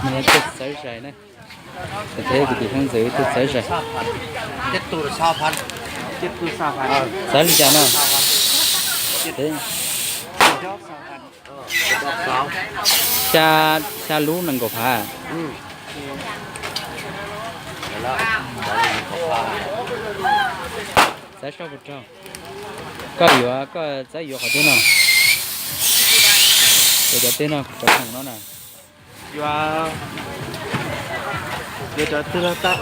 Nws yog tus txawv zais na. Kuv thiab kuv tus xeeb ntxwv tus txawv zais. Txawv li cas no? Xya, xya lub nees nkaum phav. Txawv soj puas rog. Koj yuav, koj txawb yuav qhov twg no? Yuav cov twg no, cov khoom no na? Yuav, yuav cov twg los tau.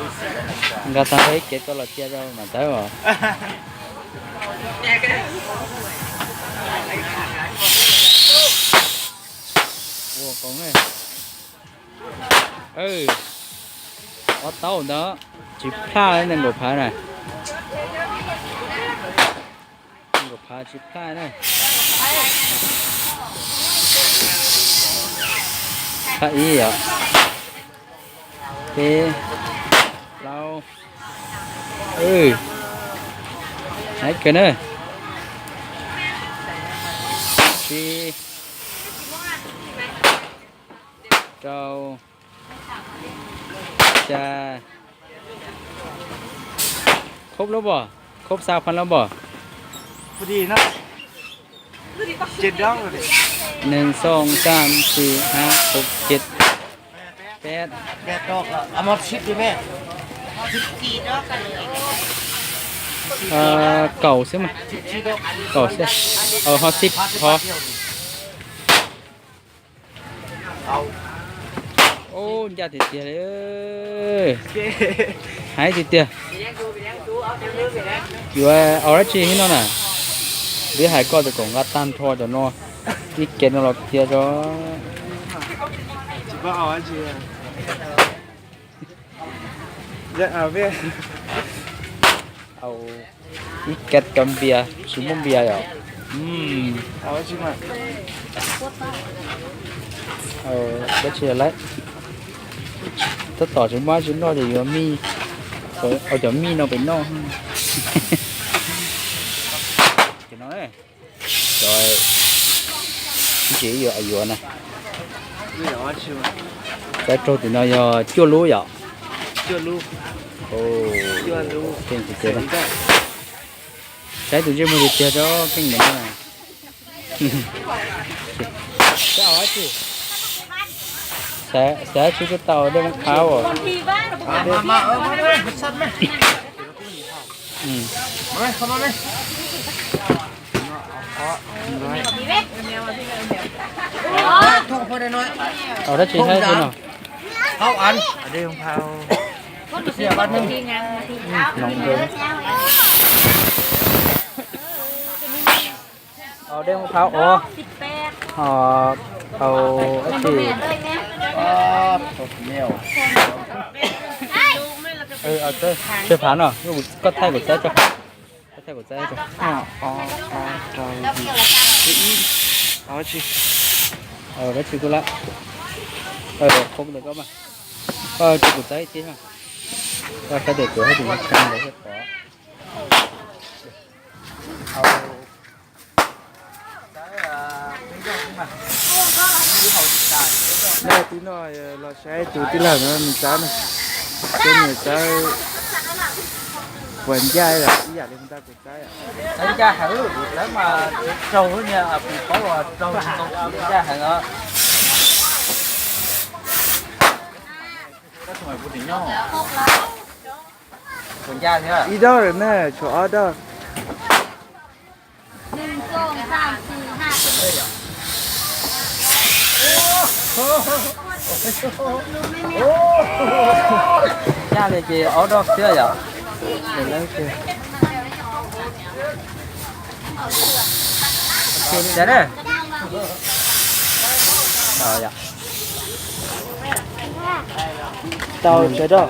Nqa tag nrho ib kev tso los cia rau mam txawb os. Ua qoov ne. Ob tau ntawd tsis plaj nees nkaum phav na. Nees nkaum phav tsis plaj na. Plaj ib yom. Peb, plaub, hais kawg na. Tsib, rau, xya. Khub lub pom, khub xa phan lub pom. Nees xoom xaam xis hab hauv ceg peb. Kaum xwb mas. Kaum xwb. Ho xib ho. Ub, ncaj tiag tiag li. Hais tiag tiag. Yuav ua dab tsi hib no na? Twb hais koj tias kom nqa tag nrho cov no, ib kev no los cia tso. Ib kev cov npias tsis muaj npias yom. Dab tsi lawm? Tab tom tsis muaj dab tsi noj ces yuav mij, ua cov mij no pem noj. Cov no, cov ntsis yuav yuav na. Cov raug tim no yog cuaj lub yom. Saib tus ntsej muag tiag tiag tso keej ntawm no. Xav tsis tau dej muab phab os. Au, dab tsi thiab no? Au, dej muab phab ua. Au, dab tsi? Tsawg phav no? Koj thaij kuv txaib tso. Koj thaij kuv txaib tso. Dab tsi kuj lab. Qhov ntawd koj mas. Koj tso kuv txaib ib tib. Koj saib tias kuv haj tseem tshee ntawd thiab pov. Nej tib no los saib tus tij laug no nws txawb na. Seb nws txawb puas ncaj ib yam li ntawd kuv txawb. Ncaj heev, kuv txawb mas raug niag pis paub los raug ncaj heev os. Ib dog lawm na, tshuav ob dog. Ncaj li ces ob dog xwb yom. Tau tsawg dog?